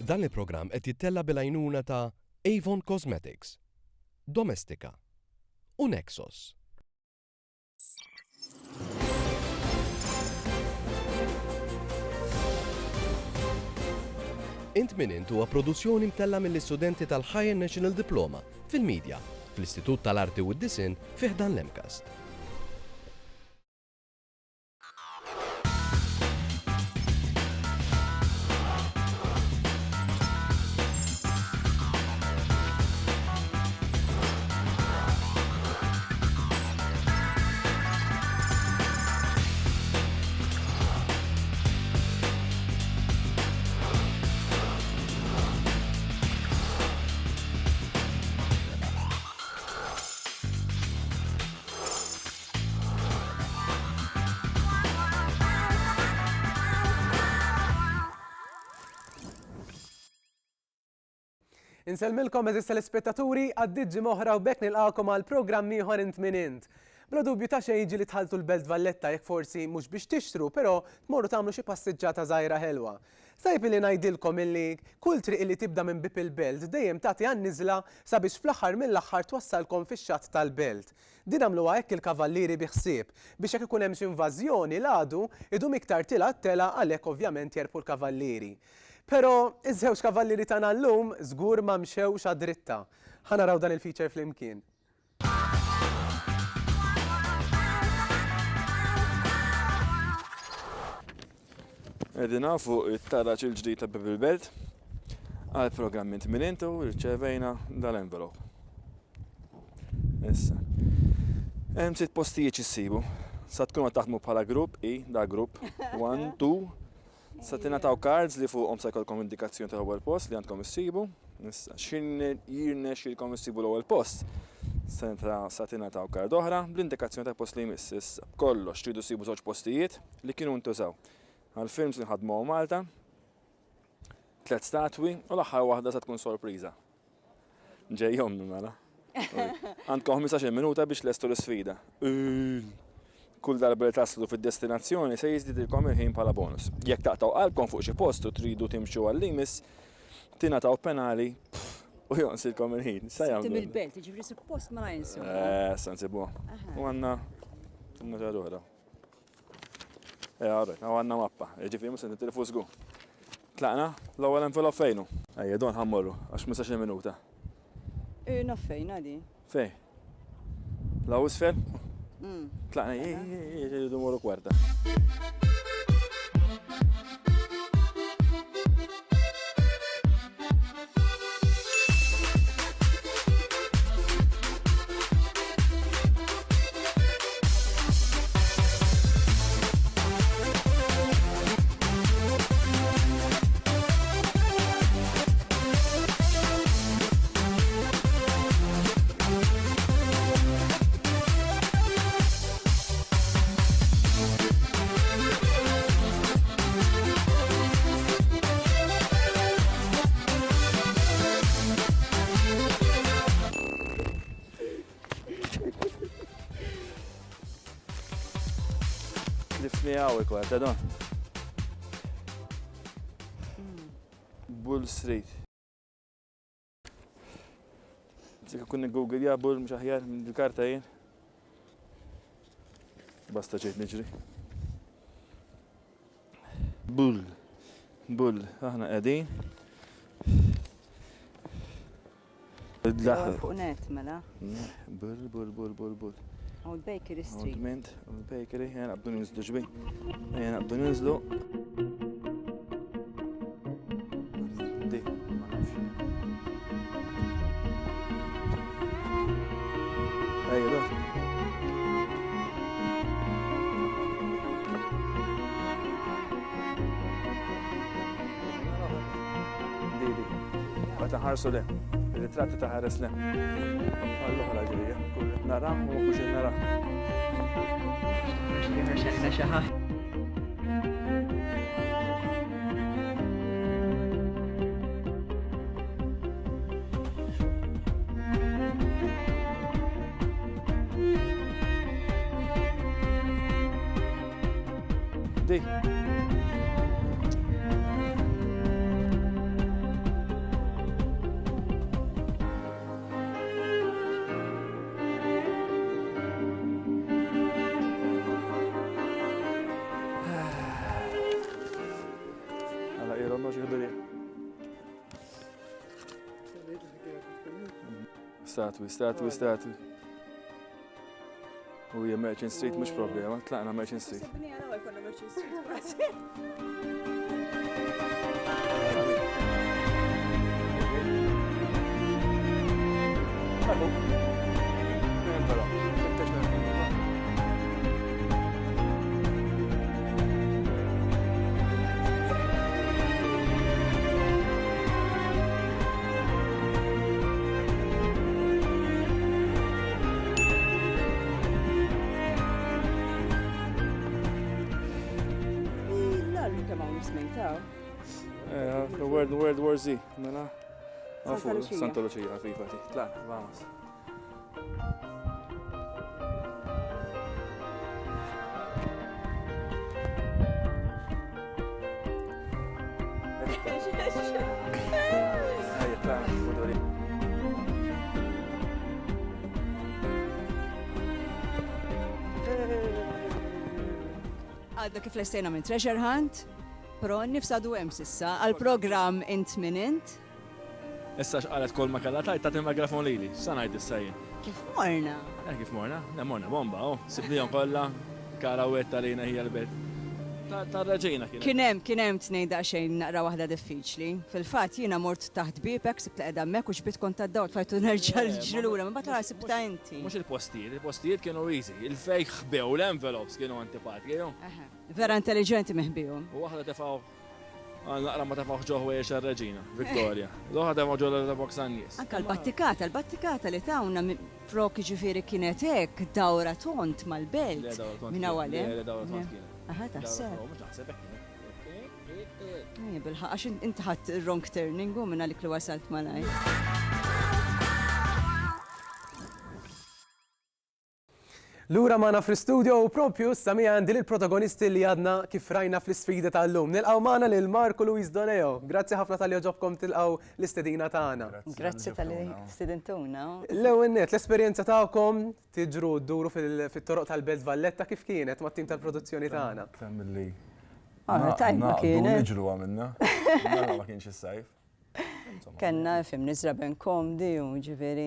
Dan il-programm qed jittella' bil-għajnuna ta' Avon Cosmetics, Domestika u Nexos. Int Min Int huwa produzzjoni mtella' mill-istudenti tal-Higher National Diploma fil-Media fl-Istitut tal-Arti u d-Disinn fi ħdan l-MCAST. Insellmilkom eżis telespettaturi għaddiet ġimgħa oħra u b'hekk nilqagħkom għal programm ieħor Int Min Int. Bla dubju ta' xejn ġieli dħaltu l-Belt Valletta jekk forsi mhux biex tixtru, però tmorru tagħmlu xi passiġġata żgħira ħelwa. Tajjeb illi ngħidilkom illi kull triq illi tibda minn bieb il-Belt dejjem tagħti għan-niżla sabiex fl-aħħar mill-aħħar twassalkom fix-xatt tal-Belt. Din għamluha hekk il-kavallieri bi ħsieb, biex jekk ikun hemm xi invażjoni l-għadu idum iktar tilgħa t-telgħa għalhekk ovvjament jerbħu l-kavallieri. Però, iż-żewġ kavallieri tagħna llum żgur ma mxewx għad-dritta. Ħa naraw dan il-feature flimkien. Qegħdin hawn fuq it-taraġ il-ġdid ta' Bieb il-Belt għal programm Int Min Int u rċevejna dal-envelope. Issa. Hemm sitt postijiet xissibu. Sa tkunu qed taħdmu bħala grupp, i, da grupp, 1, 2, sa tingħataw cards li fuqhom sa jkollkom indikazzjoni tal-ewwel post li għandkom issibu. Issa, x'in jirnexxilkom issibu l-ewwel post, sa tingħataw card oħra bl-indikazzjoni tal-post li jmiss. Issa, b'kollox tridu ssibu żewġ postijiet li kienu ntużaw għal films li nħadmu hawn Malta, tlett statwi u l-aħħar waħda sa tkun sorpriża. Ġej ommi mela. Għandkom 15 minuta biex lestu l-isfida. Kull darba li taslu fid-destinazzjoni se jiżdidilkom il-ħin bħala bonus. Jekk taqtgħu qalbkom fuq xi post u tridu timxu għall-limis, tingħataw penali u jonqsilkom il-ħin. Sa jagħmlu. il-belt, ġifieri suppost ma jinsu. Eh, sa nsibuha. U għandna għandna ġara Eh, għarret, għandna mappa, ġifieri mhux se nitilfu żgur. Tlaqna, l-ewwel envelop fejnu? Ejja, don ħammorru, għax 15 minuta. Eh, naf fejn għadi. Fej? Law isfel? Mm. Tlaqna, jridu morru kwarta. Tlifni għaw il-kwarta don. Bull Street. Zik kun Google ja Bull mhux aħjar minn il-karta jien. Basta ġejt niġri. Bull. Bull, aħna qegħdin. Fuq net, mela. Bull, bull, bull, bull, bull. Old Bakery Street. Old Mint, Old Bakery, jena naqbdu ninżlu ġbi. Jena naqbdu ninżlu. Di, ma nafx. Ejja, dor. Di, di. Meta ħarsu le, il-ritratti ta' ħares le. Għall-oħra ġrija, kull nara u mhux nara. Di. Ma xi ħdurija. Statwi, statwi, statwi. U hija Merchant Street mhux problema, tlaqna Merchant Street. Eh, the World, World War Z, mela. Santa Lucia, ħafifa, tlaqna, vamos. Għadna kif lestejna minn Treasure Hunt, pero nifs għadu hemm sissa għal-programm Int Min Int. Issa x'qalet kol ma kellha tgħid tagħti l-mikrofon lili. X'sa ngħid issa jien? Kif morna? Eh kif morna? Le morna bomba, oh. Sibnihom kollha, karawetta lejna hija l-belt. Tar-reġina kienet. Kien hemm, kien hemm tnejn daqsxejn naqra waħda diffiċli. Fil-fatt jiena mort taħt bieb hekk sibt li qiegħda hemmhekk u xbiet kont tad-dawl tfajtu nerġa' niġri lura, imbagħad wara sibtha inti. Mhux il-postijiet, il-postijiet kienu easy. Il-fejn ħbew l-envelopes kienu antipatiki, oh. Eħe. Vera intelliġenti min ħbiehom. U waħda tefgħu Għal naqra ma tefgħuh ġo ħwejjeġ tar-reġina, Victoria. L-oħra tefgħu ġo l-letterbox tan-nies. Anke l-battikata, l-battikata li tawna flok jiġifieri kienet hekk, dawra tond mal-belt. Le dawra tond Minn hawn għal kienet. hemm. Le, le dawra tond kienet. Aha, taħseb. Mhux naħseb hekk kienet. Ejja, bilħaqq, għax inti ħadt ir-wrong turning u minn għalik li wasalt malajr. Lura magħna fl-istudio u propju issa miegħi għandi lill-protagonisti li għadna kif rajna fl-isfida tal-lum. Nilqgħu magħna lil Mark u Luis Doneo. Grazzi ħafna talli għoġobkom tilqgħu l-istedina tagħna. Grazzi talli stidintuna. L-ewwel nett, l-esperjenza tagħkom tiġru u dduru fit-toroq tal-Belt Valletta kif kienet mat-tim tal-produzzjoni tagħna? Milli. Tajba kienet. Niġru għamilna. Mela ma kienx is-sajf. Kenna, fim, nizraben komdi u ġiviri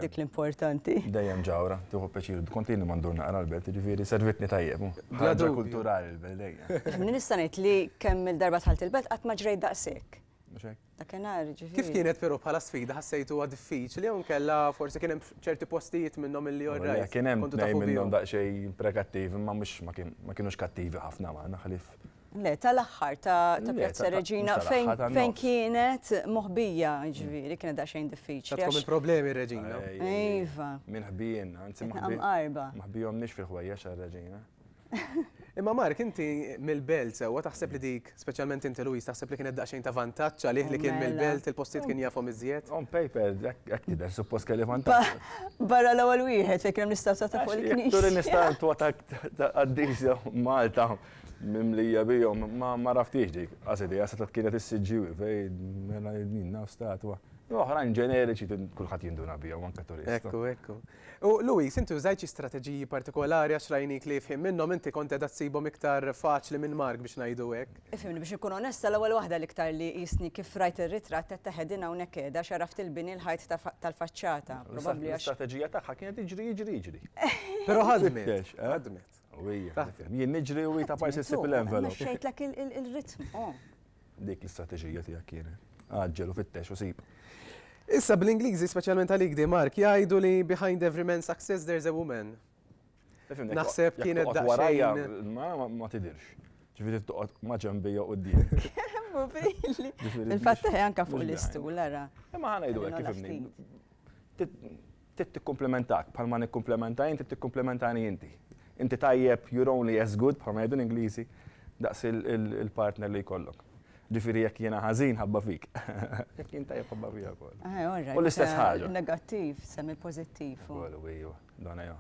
dik l-importanti. Dejjem ġawra, tuħu peċir, kontinu mandur naqra l-belt, ġiviri servitni tajjeb. Ħaġa kulturali l-belt dejjem. Fimni nista' ngħid li kemm il-darba tħalt il-belt qatt ma ġrejt daqshekk. Dakinhar ġifieri. Kif kienet però bħala sfida ħassejtuha diffiċli jew inkella forsi kien hemm ċerti postijiet minnhom illi all right. Kien hemm minnhom daqsxejn prekattivi, imma mhux ma kienux kattivi ħafna magħna ħlief Le, tal-aħħar ta' Pjazza Reġina fejn kienet moħbija, ġifieri, kienet daqsxejn diffiċli. Tatkom il-problemi r-Reġina. Iva. Min ħbien, anzi maħbija. Maħbijhom nix fil-ħwejjeġ għar-Reġina. Imma Mark, inti mill-belt sewwa taħseb li dik, speċjalment inti Louise, taħseb li kienet daqsxejn ta' vantaġġ għalih li kien mill-belt, il-postijiet kien jafhom iżjed? On paper, hekk tidher, suppost kelli vantaġġ. Barra l-ewwel wieħed fejn kien hemm l-istatwa ta' fuq il-knisja. Turi l-istatwa ta' qaddis Malta. Mimlija bihom, ma għaraftiex dik. Qas idea setgħet kienet is-Siġġiewi fejn mela jien naf statwa. Oħrajn ġeneriċi kulħadd jinduna bihom anke turist. Ekku, ekku. U Louis, inti użajt xi strateġiji partikolari għax rajnik li f'ħin minnhom inti kont qiegħda ssibhom iktar faċli minn Mark biex ngħidu hekk. Ifhimni, biex inkun onesta, l-ewwel waħda l-iktar li qisni kif rajt ir-ritratt għedt eħe din hawnhekk qiegħda għax għaraft il-bini l-ħajt tal-faċċata. Probabbli għax. L-istrateġija tagħha kienet iġri, iġri, iġri. Però ħadmet, ħadmet. Jien niġri u ta' parsi ssib l-envelop. Mexxejtlek il-ritmu. Oh. Dik l-istrateġija tiegħek kienet. Għaġġel u fittex u sib. Issa bl-Ingliżi, speċjalment għalik di Mark, jgħidu li behind every man's success there's a woman. Naħseb kienet daqsxejn. Ma ma tidirx. Ġifieri toqgħod ma ġenbija quddiem. Kemm fili. Il-fatt anka fuq l-istul ara. Imma ħa ngħidu hekk kif Trid tikkumplementak, bħalma nikkumplementa jien, trid tikkumplementani inti. Inti tajjeb, you're only as good, bħalma jgħidu l-Ingliżi, daqs il-partner li jkollok. Ġifieri jekk jiena ħażin ħabba fik. Jekk jien tajjeb ħabba fija wkoll. Eh, U l-istess ħaġa. Negattiv, semmi pożittiv. Ukoll, ijwa, dan ejja.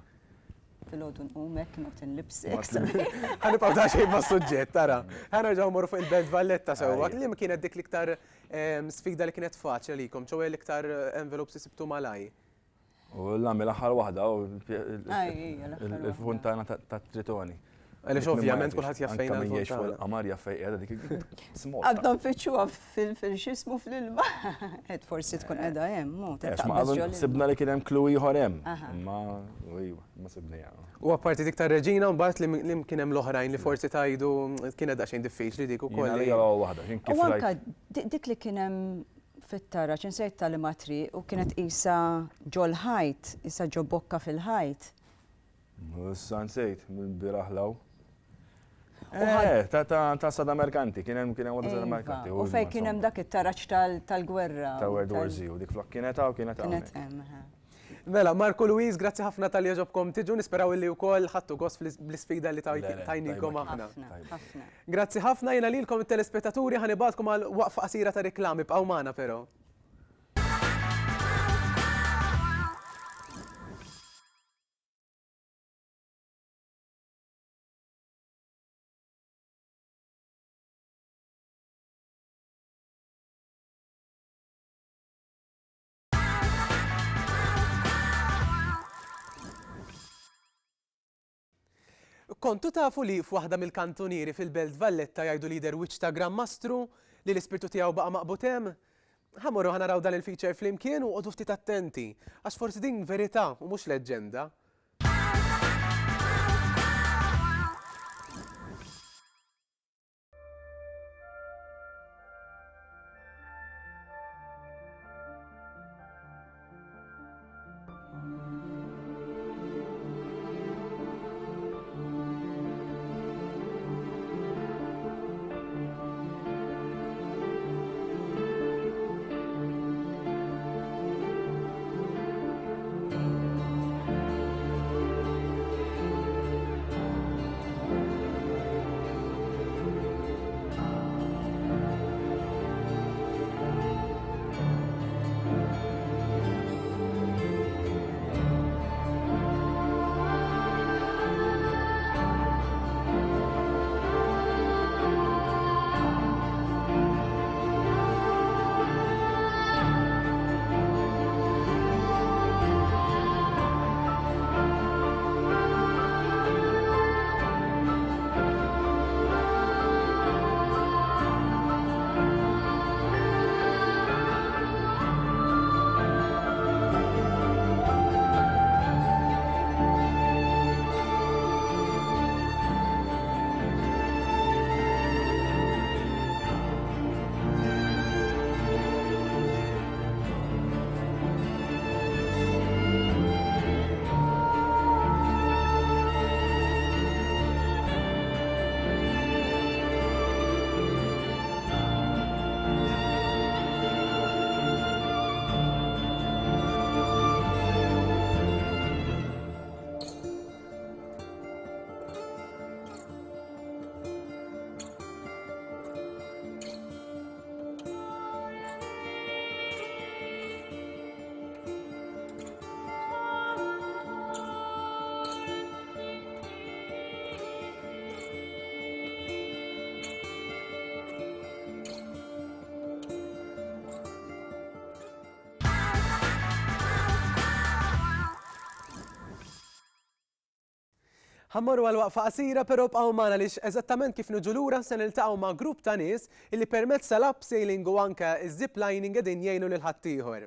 Filgħodu nqum hekk noqgħod inlibsek. Ħa nibqgħu daqsxejn mas-suġġett, tara. Ħa nerġgħu mmorru fuq il-Belt Valletta sewwa. Liema kienet dik l-iktar Sfida li kienet faċli għalikom, ċoe l-iktar envelopes li sibtu malaj. U l-għamil aħħar waħda, u il-funtana ta' Tritoni. Għaliex ovvjament kulħadd jaf fejn Anke min jgħix fuq il-qamar jaf fejn qiegħda dik small. Għadna nfittxuha fil-xismu fl-ilma. Qed forsi tkun qiegħda hemm, mhu Sibna li kien hemm clue ieħor hemm. Imma ma sibniha. U apparti dik tar-reġina mbagħad li kien hemm l-oħrajn li forsi tgħidu kienet daqsxejn diffiċli dik ukoll. Jiena għalija waħda, kien kif U anke dik li kien hemm fit-taraġ, insejt ta' liema triq u kienet qisha ġol-ħajt, qisha ġo bokka fil-ħajt. Issa nsejt, mill-bieraħ 'l hawn. Eh, ta' Sada Merkanti, kien hemm kien hemm waħda Sada Merkanti. U fejn kien hemm dak it-taraġ tal-gwerra. Ta' World War Z, u dik flok kienet hawn kienet hawn. Kienet hemm. Mela, Marco Luis, grazzi ħafna tal-li għoġobkom tiġu, nisperaw li wkoll ħadtu gost bl-isfida li tajnikom aħna. Grazzi ħafna jiena lilkom it-telespettaturi ħa nibgħatkom għal waqfa qasira ta' riklami, bqgħu magħna però. Kontu tafu li f'waħda mill-kantunieri fil-Belt Valletta jgħidu li jidher wiċċ ta' Gran Mastru li l-ispirtu tiegħu baqa' maqbud hemm? Ħa mmorru ħa naraw dan il-feature flimkien u qogħdu ftit attenti għax forsi din verità u mhux leġġenda. Ħa mmorru għal waqfa qasira però bqgħu magħna għaliex eżattament kif niġu lura se niltaqgħu ma' grupp ta' nies illi permezz tal-abseiling u anke ż-ziplining qegħdin jgħinu lil ħaddieħor.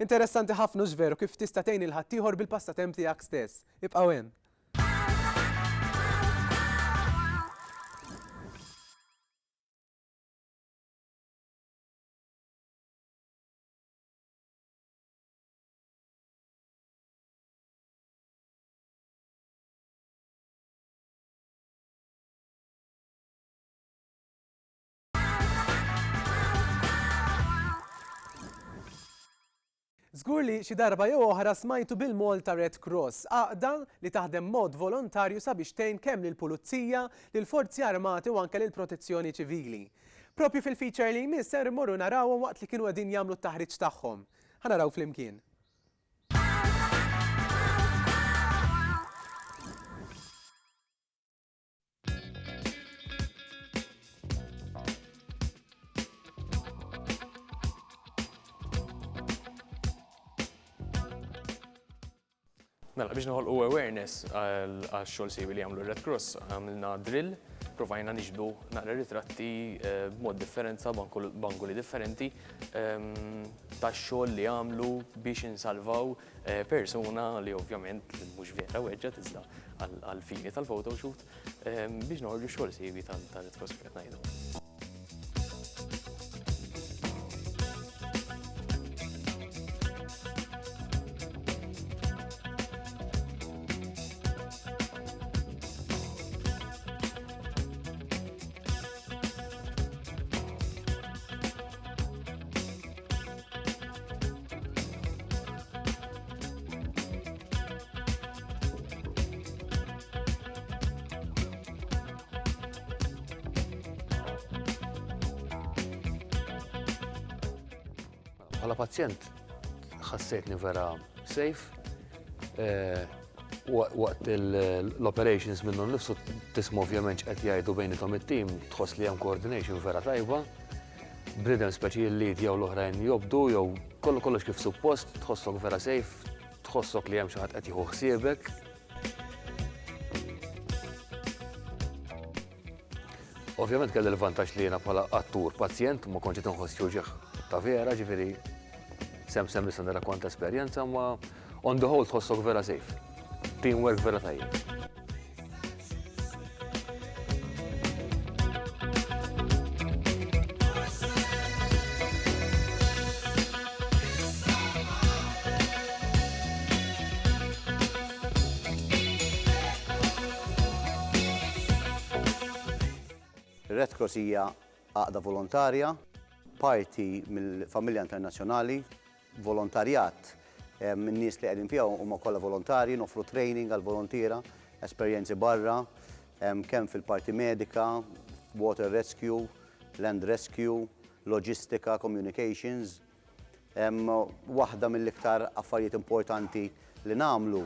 Interessanti ħafna hux veru kif tista' tgħin lil ħaddieħor bil-passatemp tiegħek stess. Ibqgħu hemm. Żgur li xi darba jew oħra smajtu bil-Malta Red Cross, għaqda li taħdem mod volontarju sabiex tgħin kemm lill-Pulizija, lill-Forzi Armati u anke lill-Protezzjoni Ċivili. Propju fil-feature li jmiss ser immorru narawhom waqt li kienu qegħdin jagħmlu t-taħriġ tagħhom. Ħa naraw flimkien. Mela, biex noħolqu awareness għax-xogħol siewi li jagħmlu r-Red Cross, għamilna drill, provajna niġbdu naqra ritratti eh, b'mod differenza, b'angoli differenti ehm, tax-xogħol li għamlu biex insalvaw eh, persuna li ovvjament mhux vera weġġet iżda għal-fini tal-photoshoot ehm, biex noħorġu xogħol siewi tal-Red Cross kif qed ngħidu. Bħala pazjent ħassejtni vera safe. Eh, waqt l-operations minnu nifsu tisma' ovvjament x'qed jgħidu bejnietom it-tim, tħoss li hemm coordination vera tajba. Bniedem speċi l-lead jew l-oħrajn jobdu jew kollu kollox kif suppost, tħossok vera safe, tħossok li hemm xi ħadd qed jieħu ħsiebek. Ovvjament kelli l-vantaġġ li jiena bħala attur pazjent ma kontx qed inħoss xi uġigħ ta' vera, ġifieri sem sem nista' nirrakkonta esperjenza ma on the whole tħossok vera safe. Teamwork vera tajjeb. Ir-Red Cross hija għaqda volontarja, parti mill-familja internazzjonali, volontarjat, in-nies li qegħdin fiha huma kollha volontarji, noffru training għall-volontiera, esperjenzi barra, kemm fil-parti medika, water rescue, land rescue, loġistika, communications. Waħda mill-iktar affarijiet importanti li nagħmlu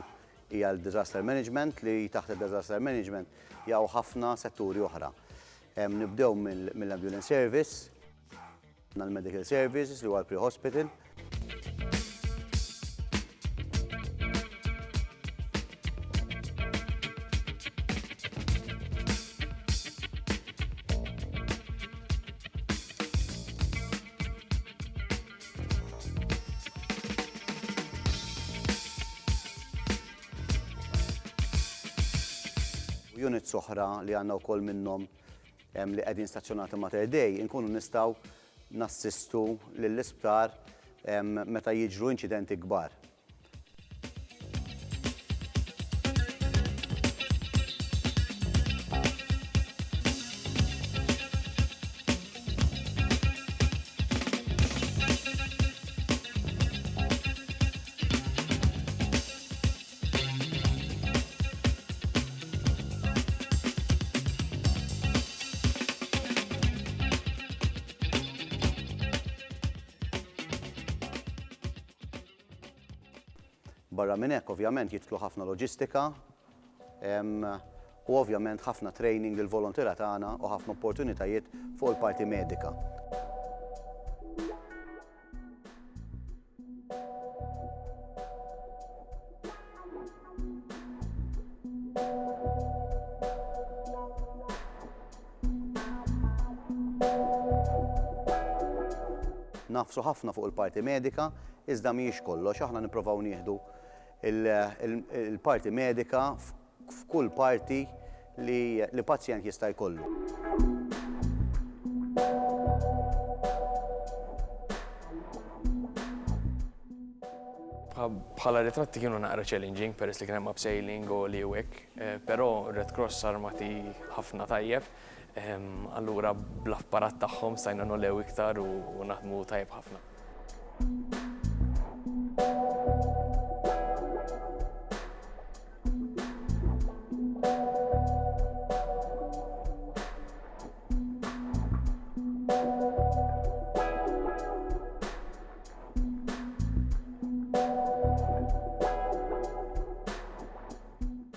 hija l-disaster management li taħt id-disaster management jaqgħu ħafna setturi oħra. Nibdew mill-ambulance service, l-medical services li huwa l-pre-hospital, Units oħra li għandna wkoll minnhom li qegħdin stazzjonati Mater Dei, inkunu nistgħu nassistu lill-isptar meta jiġru inċidenti kbar. Barra minn hekk ovvjament jidħlu ħafna loġistika u ovvjament ħafna training lill-volontiera tagħna u ħafna opportunitajiet fuq il-parti medika. Nagħfsu ħafna fuq il-parti medika, iżda mhijiex kollox, aħna nipprovaw nieħdu il-parti medika f'kull parti li pazjent jista' jkollu. Bħala ritratti kienu naqra challenging peress li kien hemm abseiling u li u hekk, però Red Cross armati ħafna tajjeb, allura bl-apparat tagħhom stajna nolew iktar u naħdmu tajjeb ħafna.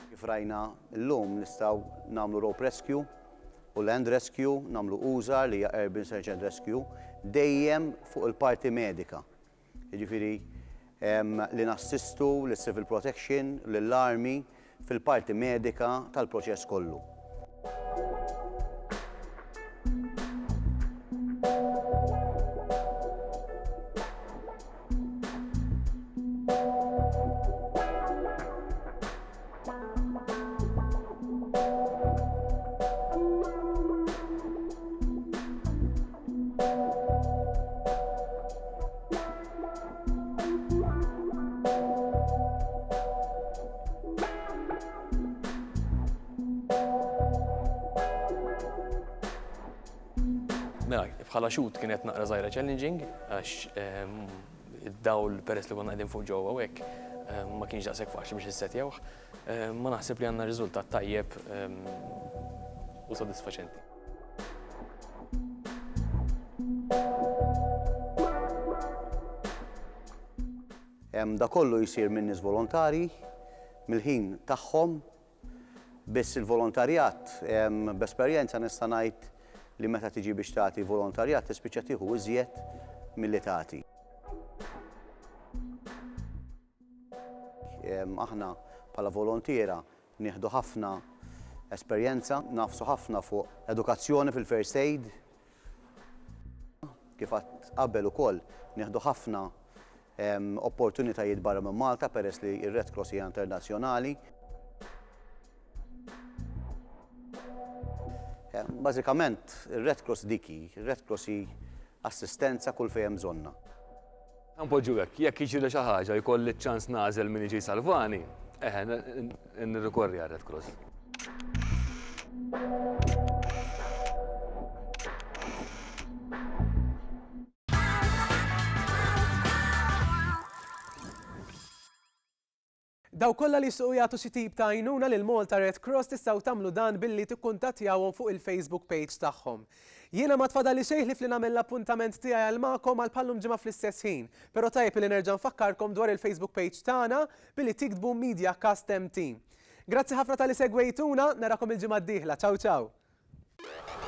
Kif rajna llum nistgħu nagħmlu rope rescue u land rescue, nagħmlu USAR li hija Urban Search and Rescue, dejjem fuq il-parti medika. Jiġifieri Li nassistu lis-Civil Protection, lill-Army fil-parti medika tal-proċess kollu. Mela, bħala shoot kienet naqra żgħira challenging għax ehm, id-dawl peress li konna qegħdin fuq ġewwa u hekk ehm, ma kienx daqshekk faċli biex nissetjawh. Ehm, ma naħseb li għandna riżultat tajjeb u sodisfaċenti. Da kollu jsir minn nies volontarji, mill-ħin tagħhom, biss il-volontarjat, b'esperjenza nista' ngħid li meta tiġi biex tagħti volontarjat tispiċċa tieħu iżjed milli tagħti. Aħna bħala volontiera Nieħdu ħafna esperjenza, nagħfsu ħafna fuq edukazzjoni fil-first aid. Kif għedt qabel ukoll, nieħdu ħafna opportunitajiet barra minn Malta peress li r-Red Cross hija internazzjonali. Bażikament, ir-Red Cross dik hi, ir-Red Cross hi assistenza kull fejn hemm bżonnha. Ħa npoġġu hekk, jekk jiġrili xi ħaġa jkolli ċ-ċans nagħżel min jiġi jsalvani, eħe, nirrikorri għar-Red Cross. Dawk kollha li jixtiequ jagħtu xi tip ta' għajnuna lil Malta Red Cross tistgħu tagħmlu dan billi tikkuntattjawhom fuq il-Facebook page tagħhom. Jiena ma tfadalli xejn ħlief li nagħmel l-appuntament tiegħi għal magħkom għal bħal-lum ġimgħa fl-istess ħin, però tajjeb li nerġa' nfakkarkom dwar il-Facebook page tagħna billi tiktbu MediaCast MT. Grazzi ħafna talli segwejtuna, narakom il-ġimgħa d-dieħla. Ciao ciao!